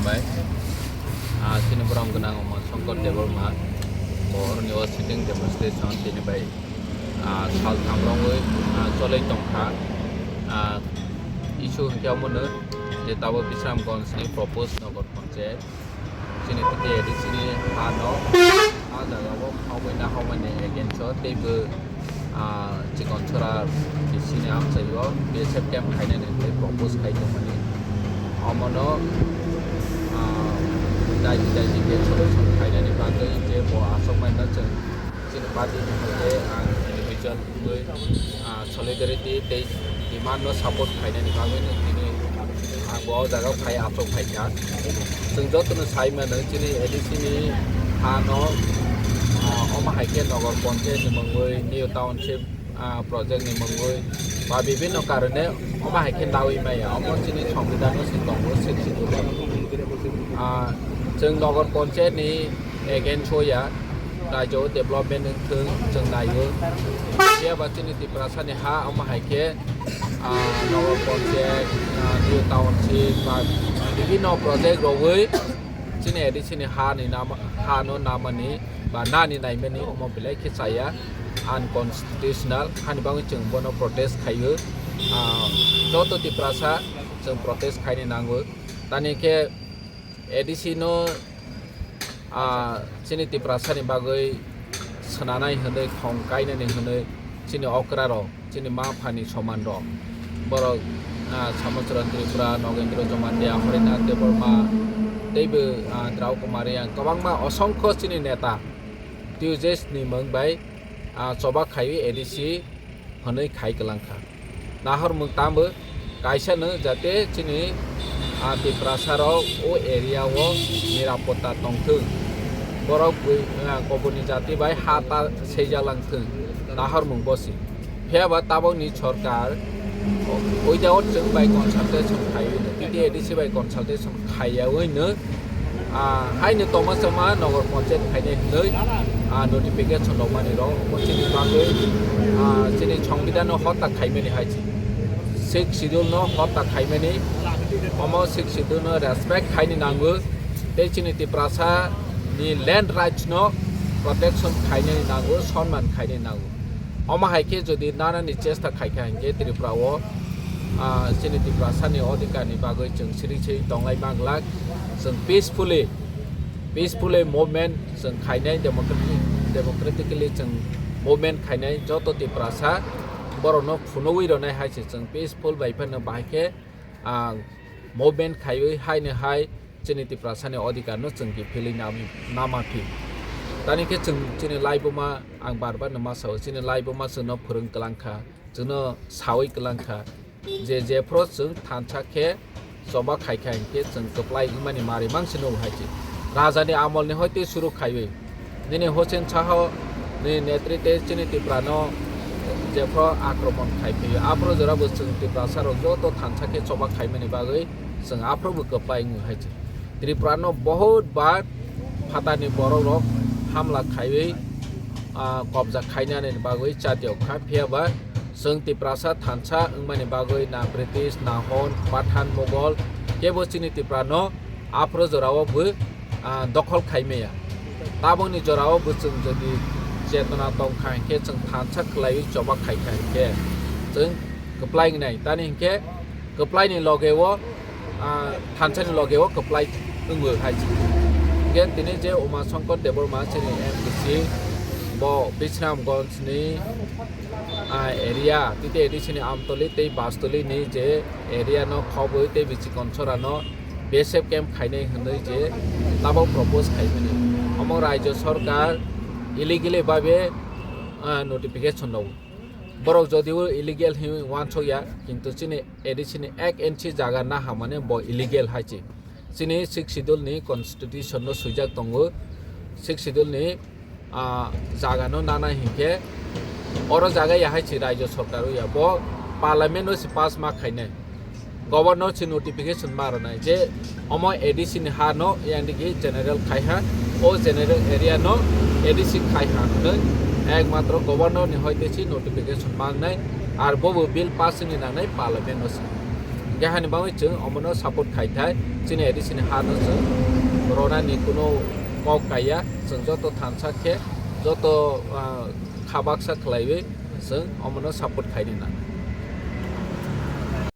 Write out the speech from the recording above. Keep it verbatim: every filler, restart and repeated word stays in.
Bai, ah, chini borok gwnang Uma Shankar Debbarma, bo oroni o sitting demonstration tini bai, ah, sal tham rwngwi, ah, cholwi tongkha. Ah, issue hwnkhe omono je tabuk Bisramganj ni proposed Nagar Panchayat, chini tei A D C ni ha no, ah, jaga o khawbai na hawmani against o teibo ah, Chikon Sora D C ni amchaio B S F camp khainani tei propose khai tongmani. Omono, ah, daiji daiji khe solution khainani bagwi je bo aswk mano chwng chini party ni hai khe ang individual wngwi, ah, solidarity tei demand no support khainani bagwi no tini ang bo o jaga o phai aswk phaikha. Chwng jotono sai mano chini A D C ni ha no, ah, omo hai khe Nagar Panchayat ni mungwi, New Township, ah, project ni mungwi ba bibinno karone omo hai khe nawi maya. Omo chini Songbidan o se tongo, sixth schedule o. Ah, chwng Nagar Panchayat ni against o ya, rajyo development wngthwng chwng naio. Phiya ba chini Tiprasa ni ha omo hai khe, ah, Nagar Panchayat, ah, New Township ba bibinno project rogwi chini A D C ni ha ni nama, ha no namani ba nani naimani omo belai khe chaya, unconstitutional, hani bagwi chwng bono protest khaio. Ah, joto Tiprasa chwng protest khaini nango. Tani khe A D C no, ah, chini Tiprasa ni bagwi swnanai hwnwi, thong kainani hwnwi chini okra rok, chini ma phani soman rok, borok, ah, Samocharan Tripura, Nogendra Jamatia, Harinath Debbarma, teibo, ah, Drau Kumar Reang, kwbangma osongkho chini neta Tejas ni mung bai, ah, choba khaiwi A D C hwnwi khai kwlangkha. Nahormung tamo kaisa no jate chini, ah, Tiprasa rok o area o nirapotta tongthwng, borok bui, ah, koboni jati bai ha ta seijalang thwng, nahormung bosi. Phiya ba tabokni sorkar without chwng bai consultation khaiwi no, T T A D C bai consultation khaiyawi no, ah, haino tongma chama Nagar Panchayat khainai hwnwi, ah, notification rwmani rok omo chini bagwi, ah, chini Songbidan no hotta khaimani hai se. Sixth Schedule no hotta khaimani, omo Sixth Schedule no respect khaini nango, tei chini Tiprasa ni land rights no protection khainani nango, sonman khainani nango. Omo hai khe jodi nanani chesta khai kha hinkhe Tripura o, ah, chini Tiprasa ni odhikar ni bagwi chwng siri siri tonglai manglak, chwng peacefully, peacefully movement chwng khainai, democratic, democratically chwng movement khainai, joto Tiprasa borok no phunugwi rwnai hai se chwng peaceful bai phano bahai khe, ah, movement khaiwi haino hai chini Tiprasa ni odhikar no chwng kiphilwi nam-, nama phi. Tani khe chwng chini laibuma, ang bar bar no ma sao, chini laibuma chwngno phwrwng kwlang kha, chwngno sawi kwlang kha, je jephru chwng thansa khe choba khai kha hinkhe chwng kwplai wngmani mari mangsi nugo hai se. Raja ni amol ni hoite suru khaiwi, nini Hussein Saho ni netrite chini Tiprano jephru akromon khai phaiwi, aphuru jora bo chwng Tiprasa rok joto thansa khe choba khaimani bagwi chwng aphuru bo kwplai wngo hai se. Tripura no bahut bar phatani borok rok hamla khaiwi, ah, kobja khainani bagwi chatiyok kha, phiya ba chwng Tiprasa thansa wngmani bagwi na British, na Hon, Pathan, Mughal kebo chini Tiprano aphuru jorao bo, ah, dokhol khai maya. Tabokni jorao bo chwng jodi chetona tong kha hinkhe, chwng thansa khwlaiwi choba khai kha hinkhe chwng kwplai wngnai. Tani hinkhe kwplaini loge o, ah, thansani loge o kwplai wngwi hai se. Hinkhe tini je Uma Shankar Debbarma chini M D C bo Bisramganj ni, ah, area, T T A D C ni Amtoli tei Bastoli ni je area no khobwi tei Bichikon Sora no B S F camp khainai hwnwi je tabok propose khaimani. Omo Rajya Sarkar illegally babe, ah, notification rw. Borok jodio illegal hinwi uansuk ya, kintu chini A D C ni ek inch jaga naha mane bo illegal hai se. Chini Sixth Schedule ni constitution no swijak tongo. Sixth Schedule ni, ah, jaga no nana hinkhe oro jaga ya hai se Rajya Sarkar o ya. Bo parliament o se pass ma khainai. Governor se notification ma rwnai je omo A D C ni ha no yang digi general khai ha, o general area no A D C khai ha hwnwi ekmatro governor ni hoite se notification ma wngnai, ar bo bo bill pass ni nangnai parliament o se. Tei hani bagwi chwng omono support khai thai, chini A D C ni ha no chwng rona ni kuno kok kaiya, chwng joto thansa khe, joto, ah, kha baksa khlaiwi chwng omono support khai nang.